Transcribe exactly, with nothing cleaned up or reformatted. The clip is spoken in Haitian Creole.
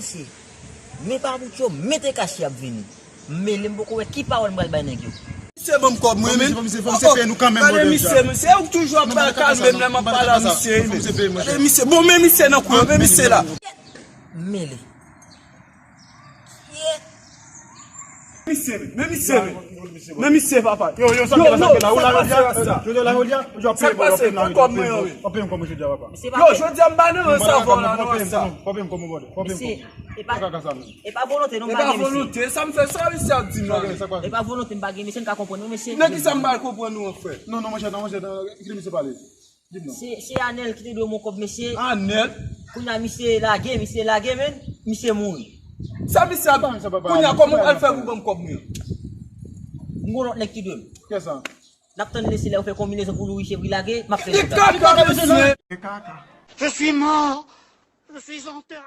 Mesye, men pa bout yo, men te kache ap vini. M mele, m poko wè ki pawòl m pral bay nèg yo. Misye ban m kòb mwen, men. Fò misye, fò misye peye nou kanmenm, brother. Gade misye, men se ou k toujou ap kalme m lè m ap pale a misye. Gade misye, bon, men misye nan kou, men misye la. M mele. Misye, men misye, men. Men misye, papa. Yo, yo, sa k pase la, ou la jodi a? Jodi a la jodi a? Ou jodi a peye m kòb mwen an, wi. W ap peye m kòb mwen jodi a, papa. Yo, jodi a m pa nan rans avè w la, non, sa. W ap peye m kòb mwen, brother. W ap peye m kòb mwen. Mesye, e pa, e pa volonte non, m pa gen mesye. E pa volonte, sa misye ap di m la. E pa volonte, m pa gen mesye, m ka konprann ou, mesye. Nan kisa m pa konprann ou an, frè? Non, non, monchè, non, monchè, kite misye pale. Di m non. Se, se Anèl ki te dwe m yon kòb, mesye. Anèl? Kounye a misye lage, misye lage, men misye mouri. Sa misye ap di? Kounye a kòman w pral fè pou ban m kòb mwen? M gon lòt nèg ki dwe m. Kiyès sa? N ap tann mesye lè yo fè konbinezon pou Louis Chevry lage, m ap fè. Li kaka, mesye. Je suis mort. Je suis enterré.